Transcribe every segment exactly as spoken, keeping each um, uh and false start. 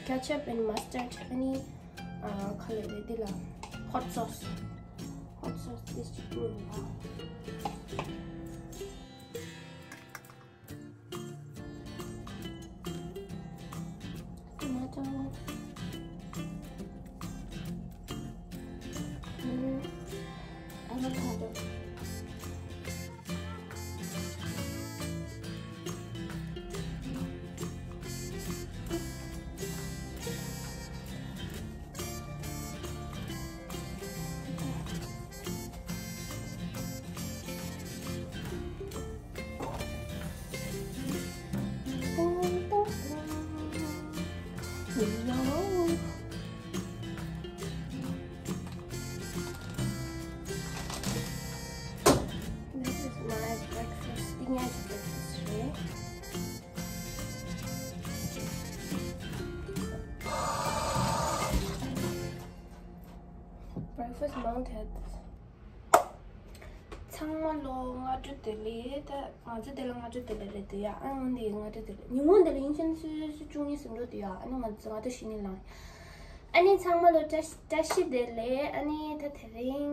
ketchup and mustard ཨ་ནི་ཁ་ལས་རེད་འདི་ལ་hot sauce hot sauce this is good tomato avocado This is my breakfast. This is breakfast. Breakfast mounted. ཚང་མ་ལོ་སྔ་དྲོ་བདེ་ལེགས། ད་ང་ཚོ་དེ་ལ་སྔ་དྲོ་བདེ་ལེགས་རེད་འདུག་ཡ། ཨ་ནི་འདི་སྔ་དྲོ་བདེ་ལེགས། ཉིན་གུང་བདེ་ལེགས། ཡིན་ཕྱིན་ཆད་བཅུ་གཉིས་ཟིན་འགྲོ་འདུག་ཡ། ཨ་ནི་ང་ཚོ་སྔ་དྲོ་ཞིག་ནི་ལངས། ཨ་ནི་ཚང་མ་ལོ་བཀྲ་ཤིས་བཀྲ་ཤིས་བདེ་ལེགས། ཨ་ནི་ད་དེ་རིང་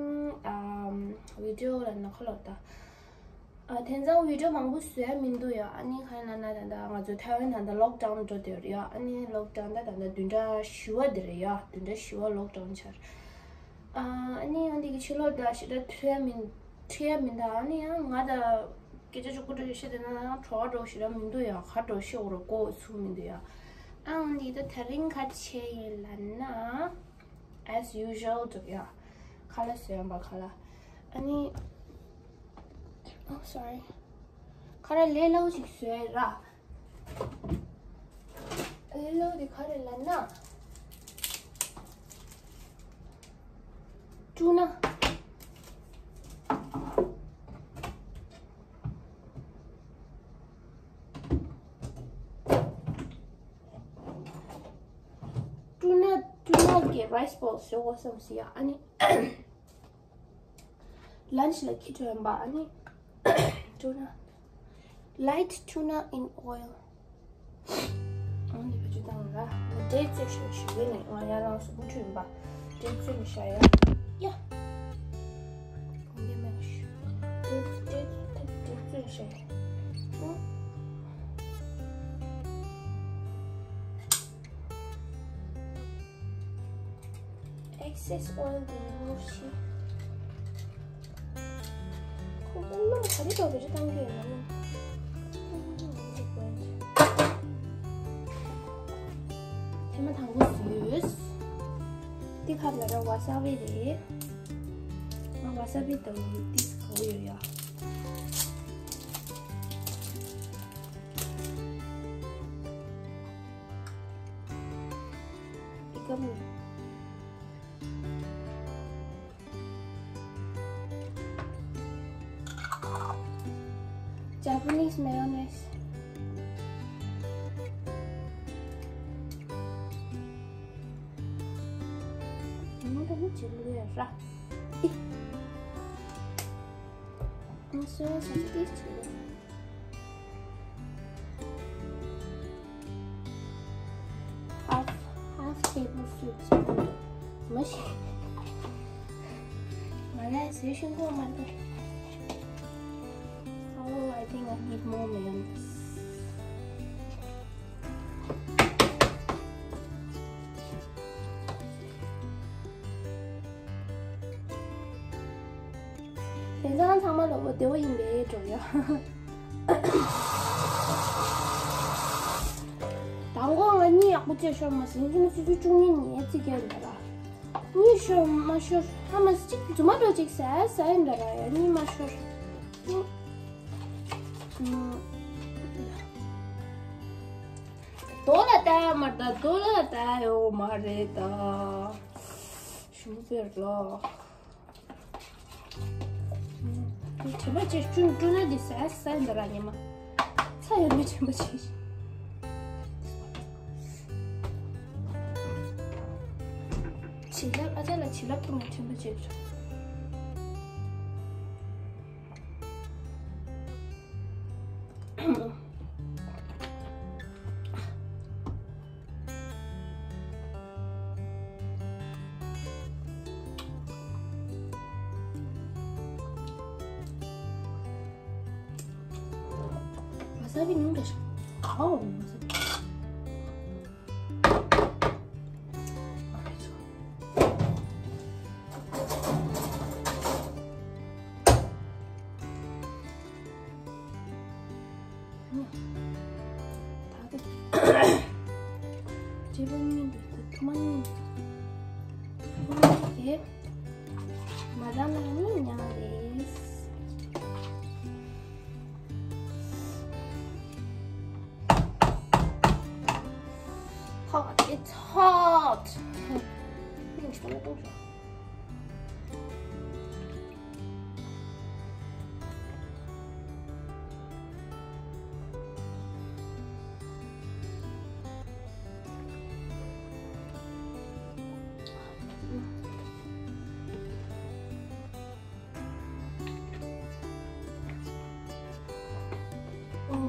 ཨམ་བི་ཌི་ཡོ་ལ་ནོ་ཁ་ལོ་ད། ཨ་དེང་སང་བི་ཌི་ཡོ་མང་པོ་བཟོ་ཡ་མི་འདུག་ཡ། ཨ་ནི་གང་ཡིན་ལབ་ན་ད་ལྟ་ང་ཚོ་ཐའེ་ཝན་ད་ལྟ་ལོག་ཌའུན་འགྲོ་བསྡད་ཡོད་རེད་ཡ། ཨ་ནི་ལོག་ཌའུན་ད་ད་ལྟ་བདུན་ཕྲག་བཞི་པ་དེ་རེད་ཡ། བདུན་ཕྲག་བཞི་པ་ལོག་ཌའུན་ཆགས། ཨ་ནི་ཡང་འདི་གི་ཕྱི་ལོགས་ད་ཞེ་དྲག་ཐུབ་ཡ་མིན་ཐུབ་ཡ་མིན་ད། ཨ་ནི་ཡང་ང་ད་སྐད་ཆ་ཅིག་པོ་འདྲ་ཞིག་བཤད་བསྡད་ན་གྲོགས་འགྲོ་ཞེ་དྲག་མི་འདུག་ཡ། ག་འགྲོ་ཤེས་འོ་ར་གོ་ཚུགས་མི་འདུག་ཡ། ཨ་འདི་ད་དེ་རིང་ག་བྱས་ཡིན་ལབ་ན། As usual འདུག་ཡ། ཁ་ལག་བཟོས་ཡོང་པ་ཁ་ལག་ཨ་ནི། Oh sorry. ཁ་ལག་ལས་སླ་པོ་ཞིག་བཟོས་ར། ཨེ་ལོ་དེ་ག་རེ་ལབ་ན། ཊུ་ན། ཊུ་ན་ཊུ་ན་གི་རའིས་བོལ་བཟོ་དགོས་བསམ་སོང་ཡ། ཨ་ནི། ལན་ཆི་ལ་ཁྱི་ཐོན་པ་ཨ་ནི། ཊུ་ན། Light tuna in oil. ཨ་ནི་བེད་སྤྱོད་བཏང་ར། ཌེ་ཊི་ཚོས་ཤོད་ཞུ་གི་ནས་ང་ཡར་ལངས་སུ་བུ་ཁྲུས་ཡིན་པ། ཌེ་ཊི་ཚོས་མི་ཤ་ཡ། ཡ། གོང་གི་མེད་པ་ཞུ། ཌེ་ཊི་ཌེ་ཊི་ཌེ་ཊི་ཚོས་མི་ཤ་ཡ། ཨུ། Excess oil གི་རིམོབ་བྱེད། ཁོ་ཀུན་སློང་ག་རེ་འདྲ་བེད་སྤྱོད་གཏང་གི་ཡོད་ན། ཐེངས་མ་དང་པོ་བཟོས། འདི་ཁ་ལ་ར་ཝ་ས་བི་རེད། ང་ཝ་ས་བི་དང་ཏིས་གོ་ཡོད་ཡ། འདི་ཀ་མི། Japanese mayonnaise. ང་ད་ནི་ཅི་ལུ་ཡ་ར། ཨི། ང་སོ་ཡ་ས་ཅི་ཏིས་ཅི་ལུ། Half, half tablespoon. མ་ཤེས། ང་ལ་ཟས་ཤིང་ཀོ་མ་འདུག Oh, I think I need more mayonnaise. དེང་སང་ཚང་མ་ལོ་བོ་བདེ་བོ་ཡིན་པས་འགྲོ་ཡ། དང་པོ་ང་གཉིད་ཡག་པོ་བྱས་ཤོར་མ་ཟིན་ཅུང་སུ་ཅུ་ཅུང་གཉིད་ཉལ་རྩིས་རྒྱག་འདྲ་ལ། གཉིད་ཤོར་མ་ཤོར་ཧ་མ་གཅིག་རྫུན་མ་འགྲོ་གཅིག་ཟ་ཟ་ཡིན་འདྲ་ལ་ཡ་གཉིད་མ་ཤོར། རྡོ་ལ་ལྟ་མ་ལྟ་རྡོ་ལ་ལྟ་ཡོད་མ་རེད་ད། ཞུ་ཟེར་ལོ། དྲན་པ་ཆེ་ཆུང་སྤྲུལ་ན་འདི་ཟ་ཟ་འདི་ར་ཉི་མ། ཚ་ཡོད་མེད་དྲན་པ་ཆེ། བྱིན་རླབས་ཨ་ཅག་ལ་བྱིན་རླབས་ཐོབ་ན་དྲན་པ་ཆེ། ས་བི་ཉུང་དྲགས་ཤག་ཨའོ། ད་ལྟ་སྤྲེལ་པ་གཉིས་འདུག་ད་ཐུར་མ་གཉིས་འདུག་ཐུར་མ་གཉིས་དེ་མ་དང་ནང་ནས་ཉར་རེད། Hot, it's hot.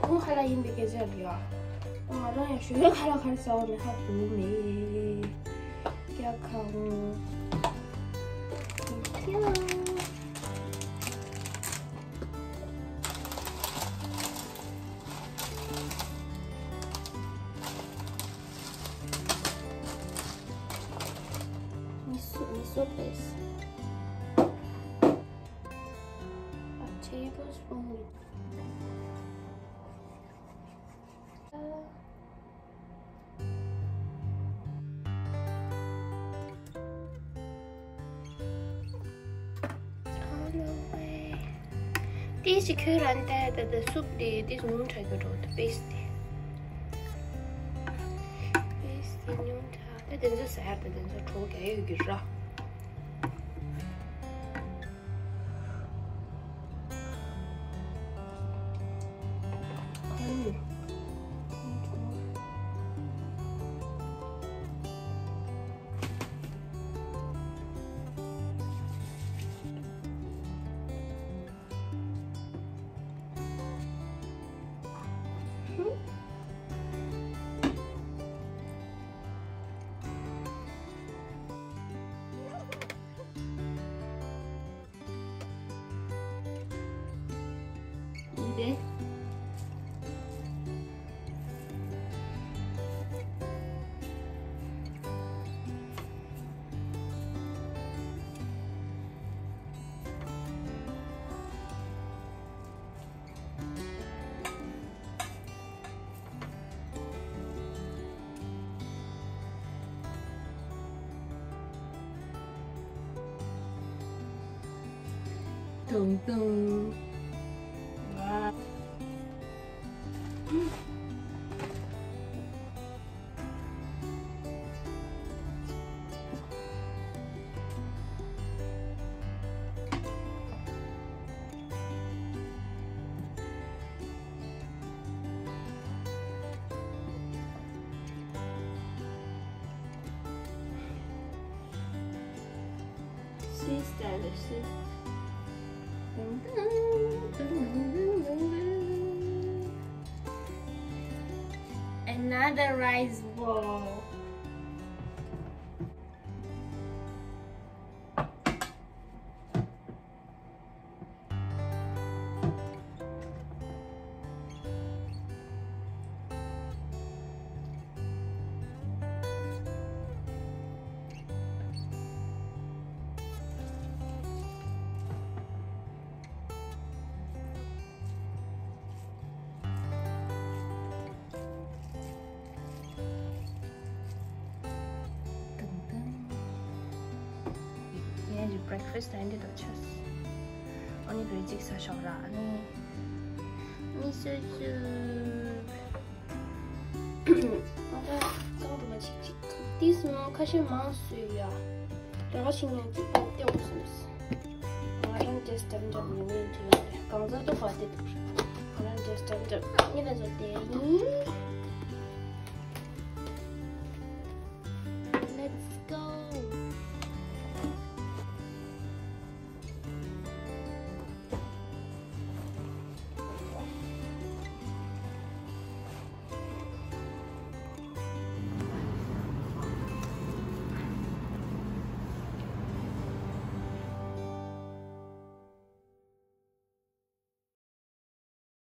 ཁོང་ཁ་ལག་ཡིན་པའི་སྐད་ཆ་རེད་ཡ། ང་རང་ཡང་ཞོལ་ཁ་ལག་ག་རེ་ཟ་བ་ནི་ཧ་གོ་མེད། ཀྱ་ཁང་། Miso, miso paste. A tablespoon. ཏིས་ཁྱོད་རང་ལྟ་ད་ད་སུབ་དེ་ཏིས་ཉུང་དྲགས་ཀྱི་འགྲོ་ད་པེས་དེ། པེས་དེ་ཉུང་དྲགས་ད་དེ་ཚོ་ཟ་ཡར་ད་དེ་ཚོ་གྲོགས་རྒྱག་ཡོད་ཀྱི་ར། འདི། ཏུང་ཏུང་། ཝ། Sister, sis. Another rice bowl. ཏང་ཏང་། ངས་ཀྱི་breakfast་ཨ་འདི་དང་ཆས། ཨ་ནི་བེ་ཅིག་ས་ཤོག་ར་ཨ་ནི། མི་སུ་སུ། ཨ་ད་གང་དུ་མ་ཅིག་ཅིག་ཏིས་མོ་ཁ་ཤས་མང་སུ་ཡ། ར་ཤི་ཉན་ཅིག་པོ་ཏེ་འོ་སུ་མི་སུ། ང་རང་ཏེས་ཏམ་ཏམ་ཡོང་ངེས་ཅིག་ཡོང་རེད། གང་ཟག་ཏུ་བ་ཏེ་འདུག་ང་རང་ཏེས་ཏམ་ཏམ་ཉིན་ལ་བཟོ་ཏེ་ཡིན།